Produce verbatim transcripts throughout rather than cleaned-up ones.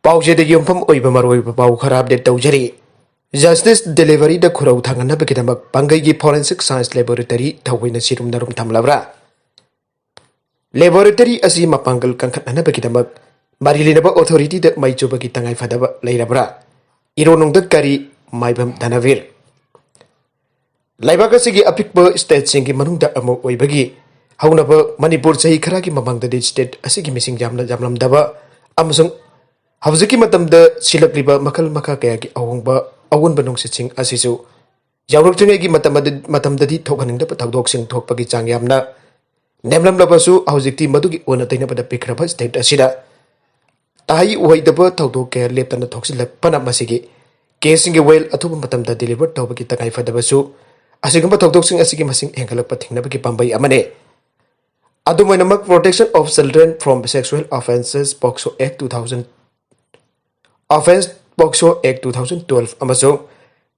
ꯄꯥꯎꯆꯦꯗ ꯌꯨꯝꯐꯝ ꯑꯣꯏꯕ ꯃꯔꯨꯑꯣꯏꯕ ꯄꯥꯎ ꯈꯔ ꯑꯞꯗꯦꯠ ꯇꯧꯖꯔꯤ꯫ ꯖꯁꯇꯤꯁ ꯗꯦꯂꯤꯚꯔꯤꯗ ꯈꯨꯔꯧ ꯊꯥꯡꯍꯟꯅꯕꯒꯤꯗꯃꯛ ꯄꯥꯡꯒꯩꯒꯤ ꯐꯣꯔꯦꯟꯁꯤꯛ ꯁꯥꯏꯟꯁ ꯂꯦꯕꯣꯔꯦꯇꯔꯤ ꯊꯧꯑꯣꯏꯅ ꯁꯤꯔꯨꯝ ꯅꯥꯔꯨꯝ ꯊꯝꯂꯕ꯭ꯔꯥ? ꯂꯦꯕꯣꯔꯦꯇꯔꯤ ꯑꯁꯤ ꯃꯄꯥꯡꯒꯜ ꯀꯟꯈꯠꯅꯅꯕꯒꯤꯗꯃꯛ ꯃꯔꯤ ꯂꯩꯅꯕ ꯑꯣꯊꯣꯔꯤꯇꯤꯗ ꯃꯥꯏ ꯆꯨꯕꯒꯤ ꯇꯉꯥꯏ ꯐꯗꯕ ꯂꯩꯔꯕ꯭ꯔꯥ? ꯏꯔꯣ ꯅꯣꯡꯗ ꯀꯔꯤ? ꯃꯥꯏꯕꯝ ꯙꯅꯕꯤꯔ꯫ ꯂꯩꯕꯥꯛ ꯑꯁꯤꯒꯤ ꯑꯄꯤꯛꯄ ꯁ꯭ꯇꯦꯠꯁꯤꯡꯒꯤ ꯃꯅꯨꯡꯗ ꯑꯃ ꯑꯣꯏꯕꯒꯤ ꯍꯧꯅꯕ ꯃꯅꯤꯄꯨꯔ ꯆꯍꯤ ꯈꯔꯒꯤ ꯃꯃꯥꯡꯗꯗꯤ ꯁ꯭ꯇꯦꯠ ꯑꯁꯤꯒꯤ ꯃꯤꯁꯤꯡ ꯌꯥꯝꯅ ꯌꯥꯝꯂꯝꯗꯕ ꯑꯃꯁꯨꯡ ꯍꯧꯖꯤꯛꯀꯤ ꯃꯇꯝꯗ ꯁꯤꯜꯂꯛꯂꯤꯕ ꯃꯈꯜ ꯃꯈꯥ ꯀꯌꯥꯒꯤ ꯑꯍꯣꯡꯕ ꯑꯑꯣꯟꯕ ꯅꯨꯡꯁꯤꯠꯁꯤꯡ ꯑꯁꯤꯁꯨ ꯌꯥꯎꯔꯛꯇ꯭ꯔꯤꯉꯩꯒꯤ ꯃꯇꯝ ꯑꯗꯨ-, ꯃꯇꯝꯗꯗꯤ ꯊꯣꯛꯍꯟꯅꯤꯡꯗꯕ ꯊꯧꯗꯣꯛꯁꯤꯡ ꯊꯣꯛꯄꯒꯤ ꯆꯥꯡ ꯌꯥꯝꯅ ꯅꯦꯝꯂꯝꯂꯕꯁꯨ, ꯍꯧꯖꯤꯛꯇꯤ ꯃꯗꯨꯒꯤ ꯑꯣꯟꯅ ꯇꯩꯅꯕꯗ ꯄꯤꯛꯈ꯭ꯔꯕ ꯁ꯭ꯇꯦꯠ ꯑꯁꯤꯗ ꯇꯥꯍꯩ ꯎꯍꯩꯗꯕ ꯊꯧꯗꯣꯛ ꯀꯌꯥ ꯂꯦꯞꯇꯅ ꯊꯣꯛꯆꯤꯜꯂꯛꯄꯅ ꯃꯁꯤꯒꯤ ꯀꯦꯁꯁꯤꯡꯒꯤ ꯋꯥꯌꯦꯜ ꯑꯊꯨꯕ ꯃꯇꯝꯗ ꯗꯤꯂꯤꯚꯔ ꯇꯧꯕꯒꯤ ꯇꯉꯥꯏ ꯐꯗꯕꯁꯨ ꯑꯁꯤꯒꯨꯝꯕ ꯊꯧꯗꯣꯛꯁꯤꯡ ꯑꯁꯤꯒꯤ ꯃꯁꯤꯡ ꯍꯦꯟꯒꯠꯂꯛꯄ ꯊꯤꯡꯅꯕꯒꯤ ꯄꯥꯝꯕꯩ ꯑꯃꯅꯤ꯫ ꯑꯗꯨꯝ ꯑꯣꯏꯅꯃꯛ, Protection of Children from Sexual Offences, POCSO act two thousand, Offence, POCSO act two thousand twelve ꯑꯃꯁꯨꯡ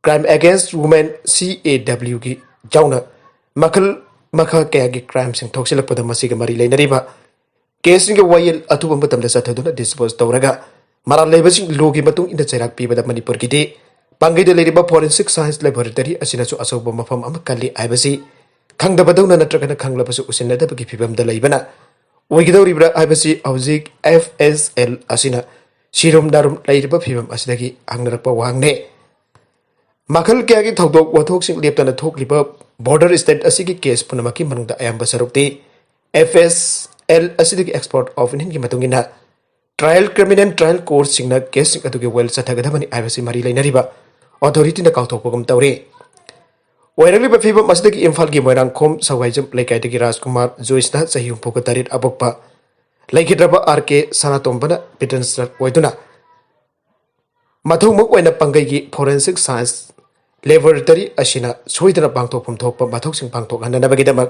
Crime Against Women, ꯁꯤ ꯑꯦ ꯗꯕ꯭ꯂꯤꯎꯒꯤ ꯌꯥꯎꯅ ꯃꯈꯜ ꯃꯈꯥ ꯀꯌꯥꯒꯤ ꯀ꯭ꯔꯥꯏꯝꯁꯤꯡ ꯊꯣꯛꯆꯤꯜꯂꯛꯄꯗ ꯃꯁꯤꯒ ꯃꯔꯤ ꯂꯩꯅꯔꯤꯕ ꯀꯦꯁꯁꯤꯡꯒꯤ ꯋꯥꯌꯦꯜ ꯑꯊꯨꯕ ꯃꯇꯝꯗ ꯆꯠꯊꯗꯨꯅ ꯗꯤꯁꯄꯣꯖ ꯇꯧꯔꯒ ꯃꯔꯥꯜ ꯂꯩꯕꯁꯤꯡ ꯂꯣꯒꯤ ꯃꯇꯨꯡ ꯏꯟꯅ ꯆꯩꯔꯥꯛ ꯄꯤꯕꯗ ꯃꯅꯤꯄꯨꯔꯒꯤꯗꯤ ꯄꯥꯡꯒꯩꯗ ꯂꯩꯔꯤꯕ ꯐꯣꯔꯦꯟꯁꯤꯛ ꯁꯥꯏꯟꯁ ꯂꯦꯕꯣꯔꯦꯇꯔꯤ ꯑꯁꯤꯅꯁꯨ ꯑꯆꯧꯕ ꯃꯐꯝ ꯑꯃ ꯀꯜꯂꯤ ꯍꯥꯏꯕꯁꯤ ꯈꯪꯗꯕꯗꯧꯅ ꯅꯠꯇ꯭ꯔꯒꯅ ꯈꯪꯂꯕꯁꯨ ꯎꯁꯤꯟꯅꯗꯕꯒꯤ ꯐꯤꯕꯝꯗ ꯂꯩꯕꯅ ꯑꯣꯏꯒꯗꯧꯔꯤꯕ꯭ꯔꯥ ꯍꯥꯏꯕꯁꯤ ꯍꯧꯖꯤꯛ ꯑꯦꯐ ꯑꯦꯁ ꯑꯦꯜ ꯑꯁꯤꯅ ꯁꯤꯔꯨꯝ ꯅꯥꯔꯨꯝ ꯂꯩꯔꯤꯕ ꯐꯤꯕꯝ ꯑꯁꯤꯗꯒꯤ ꯍꯪꯅꯔꯛꯄ ꯋꯥꯍꯪꯅꯤ꯫ ꯃꯈꯜ ꯀꯌꯥꯒꯤ ꯊꯧꯗꯣꯛ ꯋꯥꯊꯣꯛꯁꯤꯡ ꯂꯦꯞꯇꯅ ꯊꯣꯛꯂꯤꯕ ꯕꯣꯔꯗꯔ ꯁ꯭ꯇꯦꯠ ꯑꯁꯤꯒꯤ ꯀꯦꯁ ꯄꯨꯝꯅꯃꯛꯀꯤ ꯃꯅꯨꯡꯗ ꯑꯌꯥꯝꯕ ꯁꯔꯨꯛꯇꯤ ꯑꯦꯐ ꯑꯦꯁ ꯑꯦꯜ ꯑꯁꯤꯗꯒꯤ ꯑꯦꯛꯁꯄꯔꯠ ꯑꯣꯄꯤꯅꯤꯌꯟꯒꯤ ꯃꯇꯨꯡ ꯏꯟꯅ ꯇ꯭ꯔꯥꯌꯦꯜ, ꯀ꯭ꯔꯤꯃꯤꯅꯦꯜ ꯇ꯭ꯔꯥꯌꯦꯜ ꯀꯣꯔꯠꯁꯤꯡꯅ ꯀꯦꯁꯁꯤꯡ ꯑꯗꯨꯒꯤ ꯋꯥꯌꯦꯜ ꯆꯠꯊꯒꯗꯕꯅꯤ ꯍꯥꯏꯕꯁꯤ ꯃꯔꯤ ꯂꯩꯅꯔꯤꯕ ꯑꯣꯊꯣꯔꯤꯇꯤꯅ ꯀꯥꯎꯊꯣꯛꯄꯒꯨꯝ ꯇꯧꯔꯤ꯫ ꯑꯣꯏꯔꯛꯂꯤꯕ ꯐꯤꯕꯝ ꯑꯁꯤꯗꯒꯤ ꯏꯝꯐꯥꯜꯒꯤ ꯃꯣꯏꯔꯥꯡꯈꯣꯝ ꯁꯋꯥꯏꯖꯝ ꯂꯩꯀꯥꯏꯗꯒꯤ ꯔꯥꯖꯀꯨꯃꯥꯔ ꯖꯣꯏꯁꯅ ꯆꯍꯤ ꯍꯨꯝꯐꯨꯒ ꯇꯔꯦꯠ ꯑꯄꯣꯛꯄ ꯂꯩꯈꯤꯗ꯭ꯔꯕ ꯑꯥꯔ ꯀꯦ ꯁꯅꯥꯇꯣꯝꯕꯅ ꯄꯤꯇꯟꯁꯔ ꯑꯣꯏꯗꯨꯅ ꯃꯊꯧꯃꯛ ꯑꯣꯏꯅ ꯄꯥꯡꯒꯩꯒꯤ ꯐꯣꯔꯦꯟꯁꯤꯛ ꯁꯥꯏꯟꯁ ꯂꯦꯕꯣꯔꯦꯇꯔꯤ ꯑꯁꯤꯅ ꯁꯣꯏꯗꯅ ꯄꯥꯡꯊꯣꯛꯐꯝ ꯊꯣꯛꯄ ꯃꯊꯧꯁꯤꯡ ꯄꯥꯡꯊꯣꯛꯍꯟꯅꯅꯕꯒꯤꯗꯃꯛ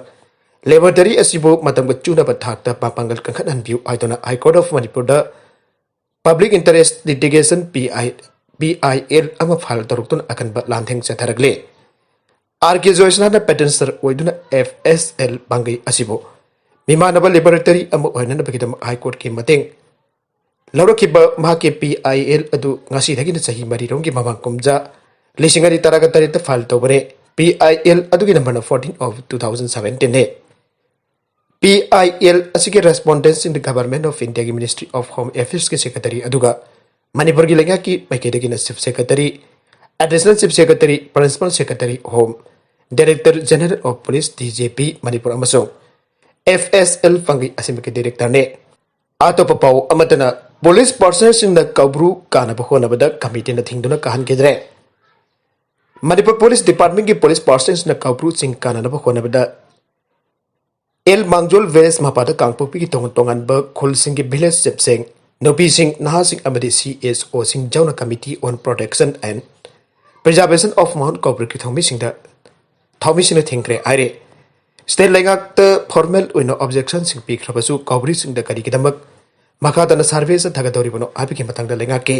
ꯂꯦꯕꯣꯔꯦꯇꯔꯤ ꯑꯁꯤꯕꯨ ꯃꯇꯝꯒ ꯆꯨꯅꯕ ꯊꯥꯛꯇ ꯃꯄꯥꯡꯒꯜ ꯀꯟꯈꯠꯍꯟꯕꯤꯌꯨ ꯍꯥꯏꯗꯨꯅ ꯍꯥꯏ ꯀꯣꯔꯠ ꯑꯣꯐ ꯃꯅꯤꯄꯨꯔꯗ public interest litigation, P I, P I L ꯑꯃ ꯐꯥꯏꯜ ꯇꯧꯔꯛꯇꯨꯅ ꯑꯀꯟꯕ ꯂꯥꯟꯊꯦꯡ ꯆꯠꯊꯔꯛꯂꯤ꯫ ꯑꯥꯔ ꯀꯦ ꯖꯣꯏꯁꯅꯥꯅ ꯄꯦꯇꯦꯟꯁꯔ ꯑꯣꯏꯗꯨꯅ ꯑꯦꯐ ꯑꯦꯁ ꯑꯦꯜ ꯄꯥꯡꯒꯩ ꯑꯁꯤꯕꯨ ꯃꯤꯃꯥꯟꯅꯕ ꯂꯦꯕꯣꯔꯦꯇꯔꯤ ꯑꯃ ꯑꯣꯏꯅꯅꯕꯒꯤꯗꯃꯛ ꯍꯥꯏ ꯀꯣꯔꯠꯀꯤ ꯃꯇꯦꯡ ꯂꯧꯔꯛꯈꯤꯕ ꯃꯍꯥꯛꯀꯤ ꯄꯤ ꯑꯥꯏ ꯑꯦꯜ ꯑꯗꯨ ꯉꯁꯤꯗꯒꯤꯅ ꯆꯍꯤ ꯃꯔꯤꯔꯣꯝꯒꯤ ꯃꯃꯥꯡ ꯀꯨꯝꯖꯥ ꯂꯤꯁꯤꯡ ꯑꯅꯤ ꯇꯔꯥꯒ ꯇꯔꯦꯠꯇ ꯐꯥꯏꯜ ꯇꯧꯕꯅꯦ꯫ ꯄꯤ ꯑꯥꯏ ꯑꯦꯜ ꯑꯗꯨꯒꯤ ꯅꯝꯕꯔꯅ ꯐꯣꯔꯇꯤꯟ ꯑꯣꯐ ꯇꯨ ꯊꯥꯎꯖꯟ ꯁꯚꯦꯟꯇꯤꯟꯅꯦ꯫ ꯄꯤ ꯑꯥꯏ ꯑꯦꯜ ꯑꯁꯤꯒꯤ ꯔꯦꯁꯄꯣꯟꯗꯦꯟꯁꯤꯡꯗ ꯒꯚꯔꯟꯃꯦꯟꯠ ꯑꯣꯐ ꯏꯟꯗꯤꯌꯥꯒꯤ ꯃꯤꯅꯤꯁꯇ꯭ꯔꯤ ꯑꯣꯐ ꯍꯣꯝ ꯑꯦꯐꯤꯌꯔꯁꯀꯤ ꯁꯦꯀ꯭ꯔꯦꯇꯔꯤ, ꯑꯗꯨꯒ ꯃꯅꯤꯄꯨꯔꯒꯤ ꯂꯩꯉꯥꯛꯀꯤ ꯃꯥꯏꯀꯩꯗꯒꯤꯅ chief secretary, additional chief secretary, principal secretary home, director general of police, D G P, Manipur ꯑꯃꯁꯨꯡ ꯑꯦꯐ ꯑꯦꯁ ꯑꯦꯜ ꯄꯥꯡꯒꯩ ꯑꯁꯤꯃꯛꯀꯤ ꯗꯥꯏꯔꯦꯛꯇꯔꯅꯤ꯫ ꯑꯇꯣꯞꯄ ꯄꯥꯎ ꯑꯃꯠꯇꯅ, ꯄꯨꯂꯤꯁ ꯄꯥꯔꯁꯅꯦꯜꯁꯤꯡꯅ ꯀꯧꯕ꯭ꯔꯨ ꯀꯥꯅꯕ ꯍꯣꯠꯅꯕꯗ ꯀꯃꯤꯇꯤꯅ ꯊꯤꯡꯗꯨꯅ ꯀꯥꯍꯟꯈꯤꯗ꯭ꯔꯦ꯫ ꯃꯅꯤꯄꯨꯔ ꯄꯨꯂꯤꯁ ꯗꯤꯄꯥꯔꯠꯃꯦꯟꯠꯀꯤ ꯄꯨꯂꯤꯁ ꯄꯥꯔꯁꯅꯦꯜꯁꯤꯡꯅ ꯀꯧꯕ꯭ꯔꯨ ꯆꯤꯡ ꯀꯥꯅꯅꯕ ꯍꯣꯠꯅꯕꯗ ꯑꯦꯜ ꯃꯥꯡꯖꯣꯜ ꯚꯤꯂꯦꯖ ꯃꯄꯥꯗ ꯀꯥꯡꯄꯣꯛꯄꯤꯒꯤ ꯇꯣꯉꯥꯟ ꯇꯣꯉꯥꯟꯕ ꯈꯨꯜꯁꯤꯡꯒꯤ ꯚꯤꯂꯦꯖ ꯆꯤꯐꯁꯤꯡ, ꯅꯨꯄꯤꯁꯤꯡ, ꯅꯍꯥꯁꯤꯡ ꯑꯃꯗꯤ ꯁꯤ ꯑꯦꯁ ꯑꯣꯁꯤꯡ ꯌꯥꯎꯅ Committee on Protection and Preservation of Mount ꯀꯧꯕ꯭ꯔꯨꯒꯤ ꯊꯧꯃꯤꯁꯤꯡꯗ, ꯊꯧꯃꯤꯁꯤꯡꯅ ꯊꯤꯡꯈ꯭ꯔꯦ ꯍꯥꯏꯔꯦ꯫ ꯁ꯭ꯇꯦꯠ ꯂꯩꯉꯥꯛꯇ ꯐꯣꯔꯃꯦꯜ ꯑꯣꯏꯅ ꯑꯣꯕꯖꯦꯛꯁꯟꯁꯤꯡ ꯄꯤꯈ꯭ꯔꯕꯁꯨ ꯀꯧꯕ꯭ꯔꯨꯁꯤꯡꯗ ꯀꯔꯤꯒꯤꯗꯃꯛ ꯃꯈꯥ ꯇꯥꯅ ꯁꯔꯚꯦ ꯆꯠꯊꯒꯗꯧꯔꯤꯕꯅꯣ ꯍꯥꯏꯕꯒꯤ ꯃꯇꯥꯡꯗ ꯂꯩꯉꯥꯛꯀꯤ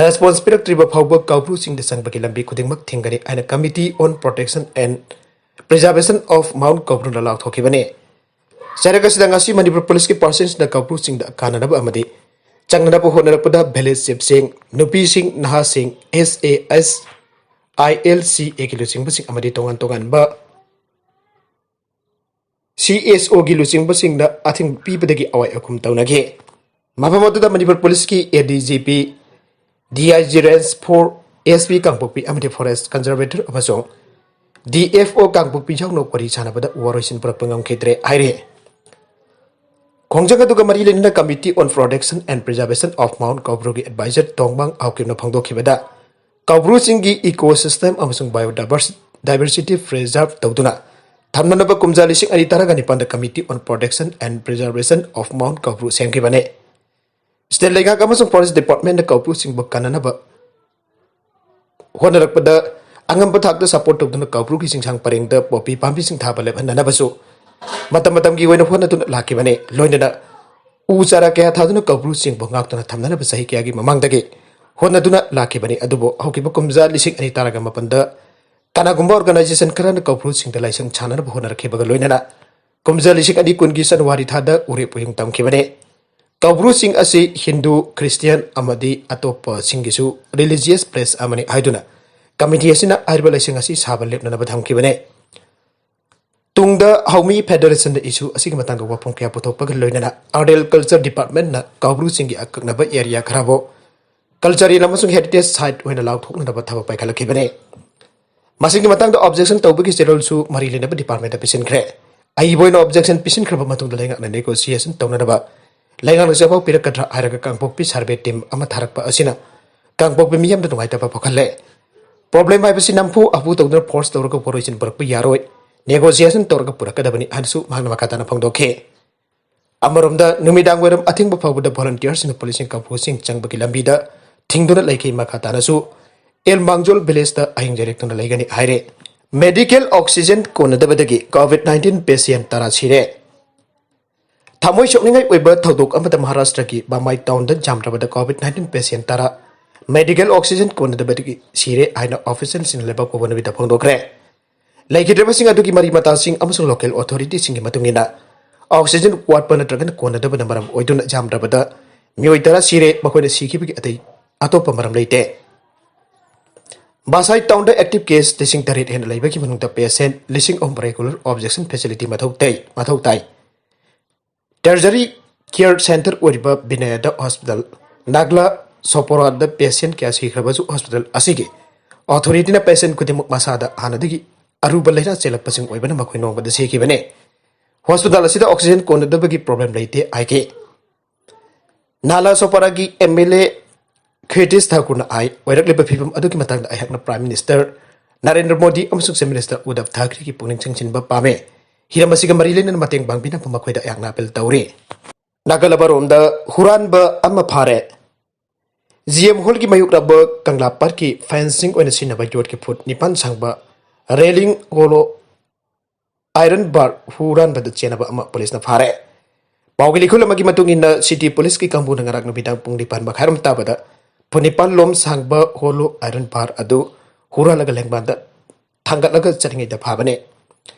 ꯔꯦꯁꯄꯣꯟꯁ ꯄꯤꯔꯛꯇ꯭ꯔꯤꯕ ꯐꯥꯎꯕ ꯀꯧꯕ꯭ꯔꯨꯁꯤꯡꯗ ꯆꯪꯕꯒꯤ ꯂꯝꯕꯤ ꯈꯨꯗꯤꯡꯃꯛ ꯊꯤꯡꯒꯅꯤ ꯍꯥꯏꯅ Committee on Protection and Preservation of Mount ꯀꯧꯕ꯭ꯔꯨꯅ ꯂꯥꯎꯊꯣꯛꯈꯤꯕꯅꯤ꯫ ꯆꯩꯔꯛ ꯑꯁꯤꯗ ꯉꯁꯤ ꯃꯅꯤꯄꯨꯔ ꯄꯨꯂꯤꯁꯀꯤ ꯄꯥꯔꯁꯟꯁꯤꯡꯅ ꯀꯧꯕ꯭ꯔꯨꯁꯤꯡꯗ ꯀꯥꯅꯅꯕ ꯑꯃꯗꯤ ꯆꯪꯅꯅꯕ ꯍꯣꯠꯅꯔꯛꯄꯗ ꯚꯤꯂꯦꯖ ꯆꯤꯐꯁꯤꯡ, ꯅꯨꯄꯤꯁꯤꯡ, ꯅꯍꯥꯁꯤꯡ, ꯑꯦꯁ A S, I L C ꯑꯦꯒꯤ ꯂꯨꯆꯤꯡꯕꯁꯤꯡ ꯑꯃꯗꯤ ꯇꯣꯉꯥꯟ ꯇꯣꯉꯥꯟꯕ ꯁꯤ ꯑꯦꯁ ꯑꯣꯒꯤ ꯂꯨꯆꯤꯡꯕꯁꯤꯡꯅ ꯑꯊꯤꯡꯕ ꯄꯤꯕꯗꯒꯤ ꯑꯋꯥꯏ ꯑꯈꯨꯝ ꯇꯧꯅꯈꯤ꯫ ꯃꯐꯝ ꯑꯗꯨꯗ ꯃꯅꯤꯄꯨꯔ ꯄꯨꯂꯤꯁꯀꯤ A D G P, D I G range four, S P Kangpokpi ꯑꯃꯗꯤ ꯐꯣꯔꯦꯁ ꯀꯟꯖꯔꯚꯦꯇꯔ ꯑꯃꯁꯨꯡ ꯗꯤ ꯑꯦꯐ ꯑꯣ ꯀꯥꯡꯄꯣꯛꯄꯤ ꯌꯥꯎꯅ ꯋꯥꯔꯤ ꯁꯥꯟꯅꯕꯗ ꯋꯥꯔꯣꯏꯁꯤꯟ ꯄꯨꯔꯛꯄ ꯉꯝꯈꯤꯗ꯭ꯔꯦ ꯍꯥꯏꯔꯤ꯫ ꯈꯣꯡꯖꯪ ꯑꯗꯨꯒ ꯃꯔꯤ ꯂꯩꯅꯅ Committee on Protection and Preservation of Mount ꯀꯧꯕ꯭ꯔꯨꯒꯤ ꯑꯦꯗꯚꯥꯏꯖꯔ ꯇꯣꯡꯕꯥꯡ ꯍꯥꯎꯀꯤꯞꯅ ꯐꯣꯡꯗꯣꯛꯈꯤꯕꯗ, ꯀꯧꯕ꯭ꯔꯨ ꯆꯤꯡꯒꯤ ꯏꯀꯣ ꯁꯤꯁꯇꯦꯝ ꯑꯃꯁꯨꯡ ꯕꯥꯏꯑꯣ ꯗꯥꯏꯚꯔꯁꯤꯇꯤ ꯄ꯭ꯔꯤꯖꯥꯔꯚ ꯇꯧꯗꯨꯅ ꯊꯝꯅꯅꯕ ꯀꯨꯝꯖꯥ ꯂꯤꯁꯤꯡ ꯑꯅꯤ ꯇꯔꯥꯒ ꯅꯤꯄꯥꯟꯗ Committee on Protection and Preservation of Mount ꯀꯧꯕ꯭ꯔꯨ ꯁꯦꯝꯈꯤꯕꯅꯤ꯫ ꯁ꯭ꯇꯦꯠ ꯂꯩꯉꯥꯛ ꯑꯃꯁꯨꯡ ꯐꯣꯔꯦꯁ ꯗꯤꯄꯥꯔꯠꯃꯦꯟꯠꯅ ꯀꯧꯕ꯭ꯔꯨ ꯆꯤꯡꯕ ꯀꯥꯅꯅꯕ ꯍꯣꯠꯅꯔꯛꯄꯗ ꯑꯉꯝꯕ ꯊꯥꯛꯇ ꯁꯄꯣꯔꯠ ꯇꯧꯗꯨꯅ ꯀꯧꯕ꯭ꯔꯨꯒꯤ ꯆꯤꯡꯁꯥꯡ ꯄꯔꯦꯡꯗ ꯄꯣꯄꯤ ꯄꯥꯝꯕꯤꯁꯤꯡ ꯊꯥꯕ ꯂꯦꯞꯍꯟꯅꯅꯕꯁꯨ ꯃꯇꯝ ꯃꯇꯝꯒꯤ ꯑꯣꯏꯅ ꯍꯣꯠꯅꯗꯨꯅ ꯂꯥꯛꯈꯤꯕꯅꯤ꯫ ꯂꯣꯏꯅꯅ ꯎ ꯆꯥꯔꯥ ꯀꯌꯥ ꯊꯥꯗꯨꯅ ꯀꯧꯕ꯭ꯔꯨ ꯆꯤꯡꯕꯨ ꯉꯥꯛꯇꯨꯅ ꯊꯝꯅꯅꯕ ꯆꯍꯤ ꯀꯌꯥꯒꯤ ꯃꯃꯥꯡꯗꯒꯤ ꯍꯣꯠꯅꯗꯨꯅ ꯂꯥꯛꯈꯤꯕꯅꯤ꯫ ꯑꯗꯨꯕꯨ ꯍꯧꯈꯤꯕ ꯀꯨꯝꯖꯥ ꯂꯤꯁꯤꯡ ꯑꯅꯤ ꯇꯔꯥꯒ ꯃꯥꯄꯟꯗ ꯀꯅꯥꯒꯨꯝꯕ ꯑꯣꯔꯒꯅꯥꯏꯖꯦꯁꯟ ꯈꯔꯅ ꯀꯧꯕ꯭ꯔꯨꯁꯤꯡꯗ ꯂꯥꯏꯁꯪ ꯁꯥꯅꯅꯕ ꯍꯣꯠꯅꯔꯛꯈꯤꯕꯒ ꯂꯣꯏꯅꯅ ꯀꯨꯝꯖꯥ ꯂꯤꯁꯤꯡ ꯑꯅꯤ ꯀꯨꯟꯒꯤ ꯖꯅꯋꯥꯔꯤ ꯊꯥꯗ ꯎꯔꯦꯞ ꯎꯌꯨꯡ ꯇꯝꯈꯤꯕꯅꯤ꯫ ꯀꯧꯕ꯭ꯔꯨ ꯆꯤꯡ ꯑꯁꯤ ꯍꯤꯟꯗꯨ, ꯈ꯭ꯔꯤꯁꯇꯤꯌꯥꯟ ꯑꯃꯗꯤ ꯑꯇꯣꯞꯄꯁꯤꯡꯒꯤꯁꯨ religious place ꯑꯃꯅꯤ ꯍꯥꯏꯗꯨꯅ ꯀꯃꯤꯇꯤ ꯑꯁꯤꯅ ꯍꯥꯏꯔꯤꯕ ꯂꯩꯁꯤꯡ ꯑꯁꯤ ꯁꯥꯕ ꯂꯦꯞꯅꯅꯕ ꯊꯝꯈꯤꯕꯅꯤ꯫ ꯇꯨꯡꯗ ꯍꯧꯃꯤ ꯐꯦꯗꯔꯦꯁꯟꯗ issue ꯑꯁꯤꯒꯤ ꯃꯇꯥꯡꯗ ꯋꯥꯐꯝ ꯀꯌꯥ ꯄꯨꯊꯣꯛꯄꯒ ꯂꯣꯏꯅꯅ Art and Culture Departmentꯅ ꯀꯧꯕ꯭ꯔꯨ ꯆꯤꯡꯒꯤ ꯑꯀꯛꯅꯕ area ꯈꯔꯕꯨ cultural ꯑꯃꯁꯨꯡ heritage site ꯑꯣꯏꯅ ꯂꯥꯎꯊꯣꯛꯅꯅꯕ ꯊꯕꯛ ꯄꯥꯏꯈꯠꯂꯛꯈꯤꯕꯅꯤ꯫ ꯃꯁꯤꯒꯤ ꯃꯇꯥꯡꯗ objection ꯇꯧꯕꯒꯤ ꯆꯦꯔꯣꯜꯁꯨ ꯃꯔꯤ ꯂꯩꯅꯕ departmentꯇ ꯄꯤꯁꯤꯟꯈ꯭ꯔꯦ꯫ ꯑꯏꯕ ꯑꯣꯏꯅ objection ꯄꯤꯁꯤꯟꯈ꯭ꯔꯕ ꯃꯇꯨꯡꯗ ꯂꯩꯉꯥꯛꯅ negotiation ꯇꯧꯅꯅꯕ ꯂꯩꯉꯥꯛꯅ ꯆꯦꯄꯥꯎ ꯄꯤꯔꯛꯀꯗ꯭ꯔꯥ ꯍꯥꯏꯔꯒ ꯀꯥꯡꯄꯣꯛꯄꯤ survey team ꯑꯃ ꯊꯥꯔꯛꯄ ꯑꯁꯤꯅ ꯀꯥꯡꯄꯣꯛꯄꯤ ꯃꯤꯌꯥꯝꯗ ꯅꯨꯡꯉꯥꯏꯇꯕ ꯄꯣꯛꯍꯜꯂꯦ꯫ Problem ꯍꯥꯏꯕꯁꯤ ꯅꯝꯐꯨ ꯍꯥꯐꯨ ꯇꯧꯗꯨꯅ force ꯇꯧꯔꯒ ꯋꯥꯔꯣꯏꯁꯤꯟ ꯄꯨꯔꯛꯄ ꯌꯥꯔꯣꯏ꯫ Negotiation ꯇꯧꯔꯒ ꯄꯨꯔꯛꯀꯗꯕꯅꯤ ꯍꯥꯏꯅꯁꯨ ꯃꯍꯥꯛꯅ ꯃꯈꯥ ꯇꯥꯅ ꯐꯣꯡꯗꯣꯛꯈꯤ꯫ ꯑꯃꯔꯣꯝꯗ ꯅꯨꯃꯤꯗꯥꯡ ꯋꯥꯏꯔꯝ ꯑꯊꯦꯡꯕ ꯐꯥꯎꯕꯗ volunteerꯁꯤꯡꯅ ꯄꯨꯂꯤꯁꯁꯤꯡ ꯀꯧꯕ꯭ꯔꯨ ꯆꯤꯡ ꯆꯪꯕꯒꯤ ꯂꯝꯕꯤꯗ ꯊꯤꯡꯗꯨꯅ ꯂꯩꯈꯤ꯫ ꯃꯈꯥ ꯇꯥꯅꯁꯨ ꯑꯦꯜ ꯃꯥꯡꯖꯣꯜ villageꯇ ꯑꯍꯤꯡ ꯂꯦꯛꯇꯨꯅ ꯂꯩꯒꯅꯤ ꯍꯥꯏꯔꯦ꯫ Medical oxygen ꯀꯣꯟꯅꯗꯕꯗꯒꯤ COVID nineteen patient ꯇꯔꯥ ꯁꯤꯔꯦ꯫ ꯊꯃꯣꯏ ꯁꯣꯛꯅꯤꯡꯉꯥꯏ ꯑꯣꯏꯕ ꯊꯧꯗꯣꯛ ꯑꯃꯗ ꯃꯍꯥꯔꯥꯁꯇ꯭ꯔꯒꯤ ꯕꯥꯃꯥꯏ townꯗ ꯌꯥꯝꯗ꯭ꯔꯕꯗ COVID nineteen patient ꯇꯔꯥ medical oxygen ꯀꯣꯟꯅꯗꯕꯗꯒꯤ ꯁꯤꯔꯦ ꯍꯥꯏꯅ officialꯁꯤꯡꯅ ꯂꯩꯕꯥꯛ ꯄꯣꯛꯄ ꯅꯨꯃꯤꯠꯇ ꯐꯣꯡꯗꯣꯛꯈ꯭ꯔꯦ꯫ ꯂꯩꯈꯤꯗ꯭ꯔꯕꯁꯤꯡ ꯑꯗꯨꯒꯤ ꯃꯔꯤ ꯃꯇꯥꯁꯤꯡ ꯑꯃꯁꯨꯡ local authorityꯁꯤꯡꯒꯤ ꯃꯇꯨꯡ ꯏꯟꯅ oxygen ꯋꯥꯠꯄ ꯅꯠꯇ꯭ꯔꯒꯅ ꯀꯣꯟꯅꯗꯕꯅ ꯃꯔꯝ ꯑꯣꯏꯗꯨꯅ ꯌꯥꯝꯗ꯭ꯔꯕꯗ ꯃꯤꯑꯣꯏ ꯇꯔꯥ ꯁꯤꯔꯦ꯫ ꯃꯈꯣꯏꯅ ꯁꯤꯈꯤꯕꯒꯤ ꯑꯇꯩ ꯑꯇꯣꯞꯄ ꯃꯔꯝ ꯂꯩꯇꯦ꯫ ꯕꯥꯁꯥꯏ townꯗ active case ꯂꯤꯁꯤꯡ ꯇꯔꯦꯠ ꯍꯦꯟꯅ ꯂꯩꯕꯒꯤ ꯃꯅꯨꯡꯗ patient ꯂꯤꯁꯤꯡ ꯑꯍꯨꯝ regular observation facility ꯃꯊꯧ ꯇꯥꯏ, ꯃꯊꯧ ꯇꯥꯏ꯫ Tertiary care centre ꯑꯣꯏꯔꯤꯕ ꯕꯤꯅꯌꯗ hospital, ꯅꯥꯒꯂꯥ ꯁꯣꯄꯣꯔꯥꯗ patient ꯀꯌꯥ ꯁꯤꯈ꯭ꯔꯕꯁꯨ hospital ꯑꯁꯤꯒꯤ authorityꯅ patient ꯈꯨꯗꯤꯡꯃꯛ ꯃꯁꯥꯗ ꯍꯥꯟꯅꯗꯒꯤ ꯑꯔꯨꯕ ꯂꯥꯏꯅꯥ ꯆꯦꯜꯂꯛꯄꯁꯤꯡ ꯑꯣꯏꯕꯅ ꯃꯈꯣꯏ ꯅꯣꯡꯃꯗ ꯁꯤꯈꯤꯕꯅꯤ꯫ Hospital ꯑꯁꯤꯗ oxygen ꯀꯣꯟꯅꯗꯕꯒꯤ problem ꯂꯩꯇꯦ ꯍꯥꯏꯈꯤ꯫ ꯅꯥꯂꯥ ꯁꯣꯄꯥꯔꯥꯒꯤ MLA ꯈ꯭ꯔꯤꯇꯤꯁ ꯊꯥꯀꯨꯔꯅ ꯍꯥꯏ, ꯑꯣꯏꯔꯛꯂꯤꯕ ꯐꯤꯕꯝ ꯑꯗꯨꯒꯤ ꯃꯇꯥꯡꯗ ꯑꯩꯍꯥꯛꯅ Prime Minister ꯅꯔꯦꯟꯗ꯭ꯔ ꯃꯣꯗꯤ ꯑꯃꯁꯨꯡ Chief Minister ꯎꯗꯕ ꯊꯥꯀ꯭ꯔꯦꯒꯤ ꯄꯨꯛꯅꯤꯡ ꯆꯤꯡꯁꯤꯟꯕ ꯄꯥꯝꯃꯤ꯫ ꯍꯤꯔꯝ ꯑꯁꯤꯒ ꯃꯔꯤ ꯂꯩꯅꯅ ꯃꯇꯦꯡ ꯄꯥꯡꯕꯤꯅꯕ ꯃꯈꯣꯏꯗ ꯑꯩꯍꯥꯛꯅ appeal ꯇꯧꯔꯤ꯫ ꯅꯥꯒꯜ ꯑꯃꯔꯣꯝꯗ ꯍꯨꯔꯥꯟꯕ ꯑꯃ ꯐꯥꯔꯦ꯫ GM Hallꯒꯤ ꯃꯥꯌꯣꯛꯅꯕ ꯀꯪꯂꯥ ꯄꯥꯠꯀꯤ fencing ꯑꯣꯏꯅ ꯁꯤꯖꯤꯟꯅꯕ ꯌꯣꯠꯀꯤ foot ꯅꯤꯄꯥꯟ ꯁꯥꯡꯕ railing ꯍꯣꯂꯣ iron bar ꯍꯨꯔꯥꯟꯕꯗ ꯆꯦꯟꯅꯕ ꯑꯃ ꯄꯨꯂꯤꯁꯅ ꯐꯥꯔꯦ꯫ ꯄꯥꯎꯒꯤ ꯂꯤꯈꯨꯜ ꯑꯃꯒꯤ ꯃꯇꯨꯡ ꯏꯟꯅ, city ꯄꯨꯂꯤꯁꯀꯤ ꯀꯥꯡꯕꯨꯅ ꯉꯔꯥꯡ ꯅꯨꯃꯤꯗꯥꯡ ꯄꯨꯡ ꯅꯤꯄꯥꯟ ꯃꯈꯥꯏꯔꯣꯝ ꯇꯥꯕꯗ foot ꯅꯤꯄꯥꯟ ꯂꯣꯝ ꯁꯥꯡꯕ ꯍꯣꯂꯣ iron bar ꯑꯗꯨ ꯍꯨꯔꯥꯜꯂꯒ ꯂꯦꯡꯕꯥꯟꯗ ꯊꯥꯡꯒꯠꯂꯒ ꯆꯠꯂꯤꯉꯩꯗ ꯐꯥꯕꯅꯤ꯫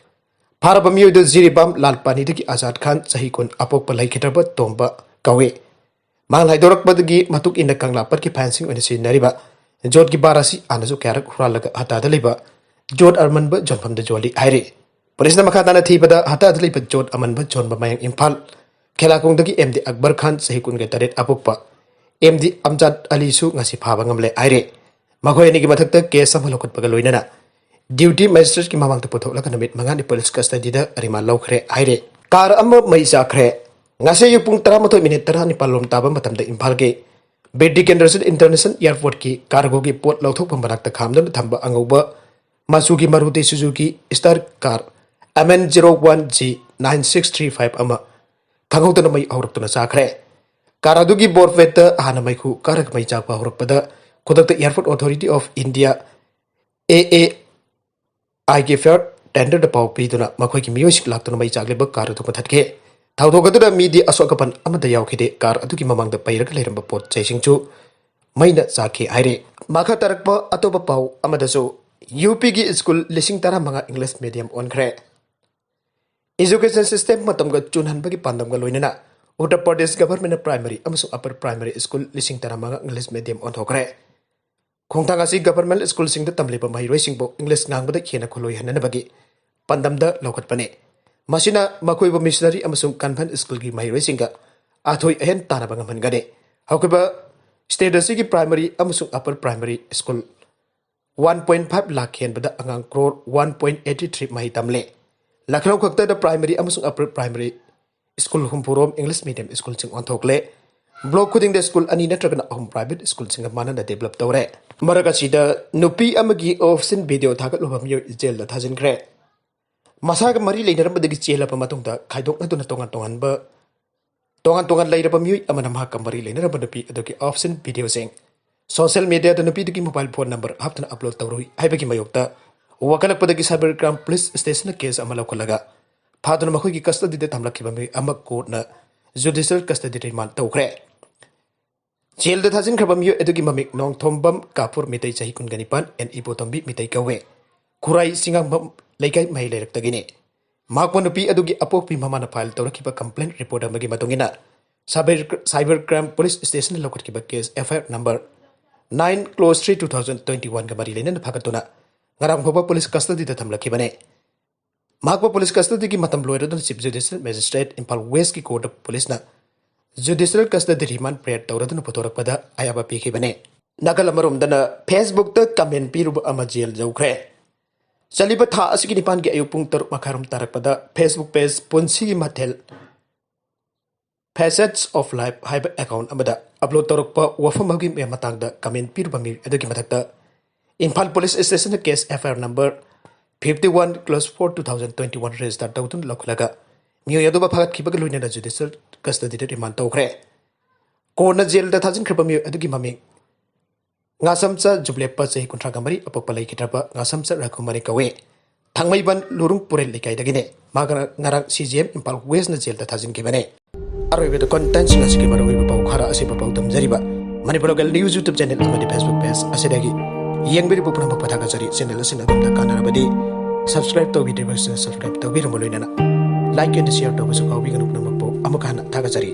ꯐꯥꯔꯕ ꯃꯤꯑꯣꯏꯗꯨ ꯖꯤꯔꯤꯕꯥꯝ ꯂꯥꯜꯄꯥꯅꯤꯗꯒꯤ ꯑꯖꯥꯗ ꯈꯥꯟ, ꯆꯍꯤ ꯀꯨꯟ, ꯑꯄꯣꯛꯄ ꯂꯩꯈꯤꯗ꯭ꯔꯕ ꯇꯣꯝꯕ ꯀꯧꯏ꯫ ꯃꯥꯡ ꯍꯥꯏꯗꯣꯔꯛꯄꯗꯒꯤ ꯃꯇꯨꯡ ꯏꯟꯅ ꯀꯪꯂꯥ ꯄꯠꯀꯤ ꯐꯥꯏꯟꯁꯤꯡ ꯑꯣꯏꯅ ꯁꯤꯖꯤꯟꯅꯔꯤꯕ ꯖꯣꯠꯀꯤ ꯕꯥꯔ ꯑꯁꯤ ꯍꯥꯟꯅꯁꯨ ꯀꯌꯥꯔꯛ ꯍꯨꯔꯥꯜꯂꯒ ꯍꯇꯥꯗ ꯂꯩꯕ ꯖꯣꯠ ꯑꯃꯟꯕ ꯌꯣꯟꯐꯝꯗ ꯌꯣꯜꯂꯤ ꯍꯥꯏꯔꯤ꯫ ꯄꯨꯂꯤꯁꯅ ꯃꯈꯥ ꯇꯥꯅ ꯊꯤꯕꯗ ꯍꯇꯥꯗ ꯂꯩꯕ ꯖꯣꯠ ꯑꯃꯟꯕ ꯌꯣꯟꯕ ꯃꯌꯥꯡ ꯏꯝꯐꯥꯜ ꯈꯦꯂꯥꯈꯣꯡꯗꯒꯤ ꯑꯦꯝ ꯗꯤ ꯑꯛꯕꯔ ꯈꯥꯟ ꯆꯍꯤ ꯀꯨꯟꯒ ꯇꯔꯦꯠ ꯑꯄꯣꯛꯄ ꯑꯦꯝ ꯗꯤ ꯑꯝꯖꯥꯗ ꯑꯂꯤꯁꯨ ꯉꯁꯤ ꯐꯥꯕ ꯉꯝꯂꯦ ꯍꯥꯏꯔꯤ꯫ ꯃꯈꯣꯏ ꯑꯅꯤꯒꯤ ꯃꯊꯛꯇ ꯀꯦꯁ ꯑꯃ ꯂꯧꯈꯠꯄꯒ ꯂꯣꯏꯅꯅ ꯗ꯭ꯌꯨꯇꯤ ꯃꯦꯖꯤꯁꯇ꯭ꯔꯦꯠꯀꯤ ꯃꯃꯥꯡꯗ ꯄꯨꯊꯣꯛꯂꯒ ꯅꯨꯃꯤꯠ ꯃꯉꯥꯅꯤ ꯄꯨꯂꯤꯁ ꯀꯁꯇꯗꯤꯗ ꯔꯤꯃꯥꯟ ꯂꯧꯈ꯭ꯔꯦ ꯍꯥꯏꯔꯦ꯫ ꯀꯥꯔ ꯑꯃ ꯃꯩ ꯆꯥꯛꯈ꯭ꯔꯦ꯫ ꯉꯁꯤ ꯑꯌꯨꯛ ꯄꯨꯡ ꯇꯔꯥꯃꯥꯊꯣꯏ ꯃꯤꯅꯤꯠ ꯇꯔꯥꯅꯤꯄꯥꯜ ꯂꯣꯝ ꯇꯥꯕ ꯃꯇꯝꯗ ꯏꯝꯐꯥꯜꯒꯤ ꯕꯤꯔ ꯇꯤꯀꯦꯟꯗ꯭ꯔꯖꯤꯠ ꯏꯟꯇꯔꯅꯦꯁꯅꯦꯜ ꯑꯦꯌꯔꯄꯣꯔꯠꯀꯤ ꯀꯥꯔꯒꯣꯒꯤ ꯄꯣꯠ ꯂꯧꯊꯣꯛꯐꯝ ꯃꯅꯥꯛꯇ ꯈꯥꯝꯗꯨꯅ ꯊꯝꯕ ꯑꯉꯧꯕ ꯃꯆꯨꯒꯤ Maruti Suzuki star car M N zero one G nine six three five ꯑꯃ ꯈꯪꯍꯧꯗꯅ ꯃꯩ ꯍꯧꯔꯛꯇꯨꯅ ꯆꯥꯈ꯭ꯔꯦ꯫ ꯀꯥꯔ ꯑꯗꯨꯒꯤ ꯕꯣꯔ ꯄꯦꯠꯇ ꯍꯥꯟꯅ ꯃꯩꯈꯨ ꯀꯥꯔꯒ ꯃꯩ ꯆꯥꯛꯄ ꯍꯧꯔꯛꯄꯗ ꯈꯨꯗꯛꯇ ꯑꯦꯌꯔꯄꯣꯔꯠ ꯑꯣꯊꯣꯔꯤꯇꯤ ꯑꯣꯐ ꯏꯟꯗꯤꯌꯥ, ꯑꯦ ꯑꯦ ꯑꯥꯏꯒꯤ ꯐꯥꯌꯔ ꯇꯦꯟꯗꯔꯗ ꯄꯥꯎ ꯄꯤꯗꯨꯅ ꯃꯈꯣꯏꯒꯤ ꯃꯤꯑꯣꯏꯁꯤꯡ ꯂꯥꯛꯇꯨꯅ ꯃꯩ ꯆꯥꯛꯂꯤꯕ ꯀꯥꯔ ꯑꯗꯨ ꯃꯨꯊꯠꯈꯤ꯫ ꯊꯧꯗꯣꯛ ꯑꯗꯨꯗ ꯃꯤꯗꯤ ꯑꯁꯣꯛ ꯑꯄꯟ ꯑꯃꯠꯇ ꯌꯥꯎꯈꯤꯗꯦ꯫ ꯀꯥꯔ ꯑꯗꯨꯒꯤ ꯃꯃꯥꯡꯗ ꯄꯩꯔꯒ ꯂꯩꯔꯝꯕ ꯄꯣꯠ ꯆꯩꯁꯤꯡꯁꯨ ꯃꯩꯅ ꯆꯥꯛꯈꯤ ꯍꯥꯏꯔꯤ꯫ ꯃꯈꯥ ꯇꯥꯔꯛꯄ ꯑꯇꯣꯞꯄ ꯄꯥꯎ ꯑꯃꯗꯁꯨ ꯌꯨ ꯄꯤꯒꯤ ꯁ꯭ꯀꯨꯜ ꯂꯤꯁꯤꯡ ꯇꯔꯥꯃꯉꯥ ꯏꯪꯂꯤꯁ ꯃꯦꯗꯤꯌꯝ ꯑꯣꯟꯈ꯭ꯔꯦ꯫ ꯑꯦꯖꯨꯀꯦꯁꯟ ꯁꯤꯁꯇꯦꯝ ꯃꯇꯝꯒ ꯆꯨꯅꯍꯟꯕꯒꯤ ꯄꯥꯟꯗꯝꯒ ꯂꯣꯏꯅꯅ ꯎꯠꯇꯔ ꯄ꯭ꯔꯗꯦꯁ ꯒꯚꯔꯟꯃꯦꯟꯠꯅ ꯄ꯭ꯔꯥꯏꯃꯔꯤ ꯑꯃꯁꯨꯡ ꯑꯄꯔ ꯄ꯭ꯔꯥꯏꯃꯔꯤ ꯁ꯭ꯀꯨꯜ ꯂꯤꯁꯤꯡ ꯇꯔꯥꯃꯉꯥ ꯏꯪꯂꯤꯁ ꯃꯦꯗꯤꯌꯝ ꯑꯣꯟꯊꯣꯛꯈ꯭ꯔꯦ꯫ ꯈꯣꯡꯊꯥꯡ ꯑꯁꯤ ꯒꯚꯔꯟꯃꯦꯟꯠ ꯁ꯭ꯀꯨꯜꯁꯤꯡꯗ ꯇꯝꯂꯤꯕ ꯃꯍꯩꯔꯣꯏꯁꯤꯡꯕꯨ ꯏꯪꯂꯤꯁ ꯉꯥꯡꯕꯗ ꯍꯦꯟꯅ ꯈꯨꯂꯣꯏꯍꯟꯅꯅꯕꯒꯤ ꯄꯥꯟꯗꯝꯗ ꯂꯧꯈꯠꯄꯅꯤ꯫ ꯃꯁꯤꯅ ꯃꯈꯣꯏꯕꯨ ꯃꯤꯁꯅꯔꯤ ꯑꯃꯁꯨꯡ ꯀꯟꯚꯦꯟꯠ ꯁ꯭ꯀꯨꯜꯒꯤ ꯃꯍꯩꯔꯣꯏꯁꯤꯡꯒ ꯑꯊꯣꯏ ꯑꯍꯦꯟ ꯇꯥꯟꯅꯕ ꯉꯝꯍꯟꯒꯅꯤ꯫ ꯍꯧꯈꯤꯕ ꯁ꯭ꯇꯦꯠ ꯑꯁꯤꯒꯤ ꯄ꯭ꯔꯥꯏꯃꯔꯤ ꯑꯃꯁꯨꯡ upper primary school one point five lakh ꯍꯦꯟꯕꯗ ꯑꯉꯥꯡ crore one point eighty three ꯃꯍꯩ ꯇꯝꯂꯦ꯫ ꯂꯈꯅꯧ ꯈꯛꯇꯗ ꯄ꯭ꯔꯥꯏꯃꯔꯤ ꯑꯃꯁꯨꯡ ꯑꯄꯔ ꯄ꯭ꯔꯥꯏꯃꯔꯤ ꯁ꯭ꯀꯨꯜ ꯍꯨꯝꯐꯨꯔꯣꯝ ꯏꯪꯂꯤꯁ ꯃꯤꯗꯤꯌꯝ ꯁ꯭ꯀꯨꯜꯁꯤꯡ ꯑꯣꯟꯊꯣꯛꯂꯦ꯫ ꯕ꯭ꯂꯣꯛ ꯈꯨꯗꯤꯡꯗ ꯁ꯭ꯀꯨꯜ ꯑꯅꯤ ꯅꯠꯇ꯭ꯔꯒꯅ ꯑꯍꯨꯝ ꯄ꯭ꯔꯥꯏꯚꯦꯠ ꯁ꯭ꯀꯨꯜꯁꯤꯡꯒ ꯃꯥꯟꯅꯅ ꯗꯤꯕꯂꯞ ꯇꯧꯔꯦ꯫ ꯃꯔꯛ ꯑꯁꯤꯗ ꯅꯨꯄꯤ ꯑꯃꯒꯤ ꯑꯣꯞꯁꯟ ꯚꯤꯗꯤꯑꯣ ꯊꯥꯒꯠꯂꯨꯕ ꯃꯤꯑꯣꯏ ꯖꯦꯜꯗ ꯊꯥꯖꯤꯟꯈ꯭ꯔꯦ꯫ ꯃꯁꯥꯒ ꯃꯔꯤ ꯂꯩꯅꯔꯝꯕꯗꯒꯤ ꯆꯦꯜꯂꯕ ꯃꯇꯨꯡꯗ ꯈꯥꯏꯗꯣꯛꯅꯗꯨꯅ ꯇꯣꯉꯥꯟ ꯇꯣꯉꯥꯟꯕ, ꯇꯣꯉꯥꯟ ꯇꯣꯉꯥꯟ ꯂꯩꯔꯕ ꯃꯤꯑꯣꯏ ꯑꯃꯅ ꯃꯍꯥꯛꯀ ꯃꯔꯤ ꯂꯩꯅꯔꯝꯕ ꯅꯨꯄꯤ ꯑꯗꯨꯒꯤ ꯑꯣꯞꯁꯟ ꯚꯤꯗꯤꯑꯣꯁꯤꯡ ꯁꯣꯁꯤꯌꯦꯜ ꯃꯤꯗꯤꯌꯥꯗ ꯅꯨꯄꯤꯗꯨꯒꯤ ꯃꯣꯕꯥꯏꯜ ꯐꯣꯟ ꯅꯝꯕꯔ ꯍꯥꯞꯇꯨꯅ ꯑꯞꯂꯣꯗ ꯇꯧꯔꯨꯏ ꯍꯥꯏꯕꯒꯤ ꯃꯥꯌꯣꯛꯇ ꯋꯥꯀꯠꯂꯛꯄꯗꯒꯤ ꯁꯥꯏꯕꯔ ꯀ꯭ꯔꯥꯏꯝ ꯄꯨꯂꯤꯁ ꯁ꯭ꯇꯦꯁꯟꯅ ꯀꯦꯁ ꯑꯃ ꯂꯧꯈꯠꯂꯒ ꯐꯥꯗꯨꯅ ꯃꯈꯣꯏꯒꯤ ꯀꯁꯇꯗꯤꯗ ꯊꯝꯂꯛꯈꯤꯕ ꯃꯤꯑꯣꯏ ꯑꯃ ꯀꯣꯔꯠꯅ ꯖꯨꯗꯤꯁꯤꯌꯦꯜ ꯀꯁꯇꯗꯤ ꯔꯤꯃꯥꯟꯗ ꯇꯧꯈ꯭ꯔꯦ꯫ ꯖꯦꯜꯗ ꯊꯥꯖꯤꯟꯈ꯭ꯔꯕ ꯃꯤꯑꯣꯏ ꯑꯗꯨꯒꯤ ꯃꯃꯤꯡ ꯅꯣꯡꯊꯣꯝꯕꯝ ꯀꯥꯄꯨꯔ, ꯃꯤꯇꯩ, ꯆꯍꯤ ꯀꯨꯟꯒ ꯅꯤꯄꯥꯟ, ꯑꯦꯟ ꯏꯕꯣꯇꯣꯝꯕꯤ, ꯃꯤꯇꯩ ꯀꯧꯋꯦ꯫ ꯈꯨꯔꯥꯏ ꯁꯤꯡꯉꯥꯡꯕꯝ ꯂꯩꯀꯥꯏ ꯃꯍꯩ ꯂꯩꯔꯛꯇꯒꯤꯅꯤ꯫ ꯃꯍꯥꯛꯄꯨ ꯅꯨꯄꯤ ꯑꯗꯨꯒꯤ ꯑꯄꯣꯛꯄꯤ ꯃꯃꯥꯅ ꯐꯥꯏꯜ ꯇꯧꯔꯛꯈꯤꯕ ꯀꯝꯄ꯭ꯂꯦꯟ ꯔꯤꯄꯣꯔꯠ ꯑꯃꯒꯤ ꯃꯇꯨꯡ ꯏꯟꯅ cyber cyber crime police station ꯂꯧꯈꯠꯈꯤꯕ case F I R number nine clause three two thousand twenty one ꯒ ꯃꯔꯤ ꯂꯩꯅꯅ ꯐꯥꯒꯠꯇꯨꯅ ꯉꯔꯥꯡ ꯐꯥꯎꯕ police custody ꯗ ꯊꯝꯂꯛꯈꯤꯕꯅꯤ꯫ ꯃꯍꯥꯛꯄꯨ police custody ꯒꯤ ꯃꯇꯝ ꯂꯣꯏꯔꯗꯨꯅ Chief Judicial Magistrate Imphal West ꯀꯤ court ꯗ police ꯅ judicial custody remand prayer ꯇꯧꯔꯗꯨꯅ ꯄꯨꯊꯣꯔꯛꯄꯗ ꯑꯌꯥꯕ ꯄꯤꯈꯤꯕꯅꯤ꯫ ꯅꯥꯀꯜ ꯑꯃꯔꯣꯝꯗꯅ Facebook ꯇ comment ꯄꯤꯔꯨꯕ ꯑꯃ jail ꯌꯧꯈ꯭ꯔꯦ꯫ ꯆꯠꯂꯤꯕ ꯊꯥ ꯑꯁꯤꯒꯤ ꯅꯤꯄꯥꯟꯒꯤ ꯑꯌꯨꯛ ꯄꯨꯡ ꯇꯔꯨꯛ ꯃꯈꯥꯏꯔꯣꯝ ꯇꯥꯔꯛꯄꯗ Facebook page ꯄꯨꯟꯁꯤꯒꯤ ꯃꯊꯦꯜ Facets of Life ꯍꯥꯏꯕ account ꯑꯃꯗ upload ꯇꯧꯔꯛꯄ ꯋꯥꯐꯝ ꯑꯃꯒꯤ ꯃꯇꯥꯡꯗ comment ꯄꯤꯔꯨꯕ ꯃꯤꯑꯣꯏ ꯑꯗꯨꯒꯤ ꯃꯊꯛꯇ Imphal police station the case F I R number fifty one clause four two thousand twenty one register ꯇꯧꯗꯨꯅ ꯂꯧꯈꯠꯂꯒ ꯃꯤꯑꯣꯏ ꯑꯗꯨ ꯐꯥꯒꯠꯈꯤꯕꯒ ꯂꯣꯏꯅꯅ judicial custody ꯗ remand ꯇꯧꯈ꯭ꯔꯦ꯫ Court ꯅ jail ꯗ ꯊꯥꯖꯤꯟꯈ꯭ꯔꯕ ꯃꯤꯑꯣꯏ ꯑꯗꯨꯒꯤ ꯃꯃꯤꯡ ꯉꯥꯁꯝꯆ ꯖꯨꯕꯂꯦꯞꯄ, ꯆꯍꯤ ꯀꯨꯟꯊ꯭ꯔꯥꯒ ꯃꯔꯤ, ꯑꯄꯣꯛꯄ ꯂꯩꯈꯤꯗ꯭ꯔꯕ ꯉꯥꯁꯝꯆ ꯔꯥꯈꯨꯃꯅꯤ ꯀꯧꯏ꯫ ꯊꯥꯡꯃꯩꯕꯟ ꯂꯨꯔꯨꯡ ꯄꯨꯔꯦꯜ ꯂꯩꯀꯥꯏꯗꯒꯤꯅꯤ꯫ ꯃꯍꯥꯛꯅ ꯉꯔꯥꯡ C J M Imphal West ꯅ jail ꯗ ꯊꯥꯖꯤꯟꯈꯤꯕꯅꯤ꯫ ꯑꯔꯣꯏꯕꯗ content ꯁꯤꯡ ꯑꯁꯤꯒꯤ ꯃꯔꯨꯑꯣꯏꯕ ꯄꯥꯎ ꯈꯔ ꯑꯁꯤꯕꯨ ꯄꯥꯎꯗꯝꯖꯔꯤꯕ Manipur Local News YouTube channel ꯑꯃꯗꯤ Facebook page ꯑꯁꯤꯗꯒꯤ ꯌꯦꯡꯕꯤꯔꯤꯕ ꯄꯨꯝꯅꯃꯛꯄꯨ ꯊꯥꯒꯠꯆꯔꯤ꯫ Channel ꯑꯁꯤꯅ ꯑꯗꯣꯝꯗ ꯀꯥꯟꯅꯔꯕꯗꯤ subscribe ꯇꯧꯕꯤꯗ꯭ꯔꯤꯕꯁꯤꯡꯅ subscribe ꯇꯧꯕꯤꯔꯝꯕ ꯂꯣꯏꯅꯅ like and share ꯇꯧꯕꯁꯨ ꯀꯥꯎꯕꯤꯒꯅꯨ꯫ ꯄꯨꯝꯅꯃꯛꯄꯨ ꯑꯃꯨꯛ ꯍꯟꯅ ꯊꯥꯒꯠꯆꯔꯤ꯫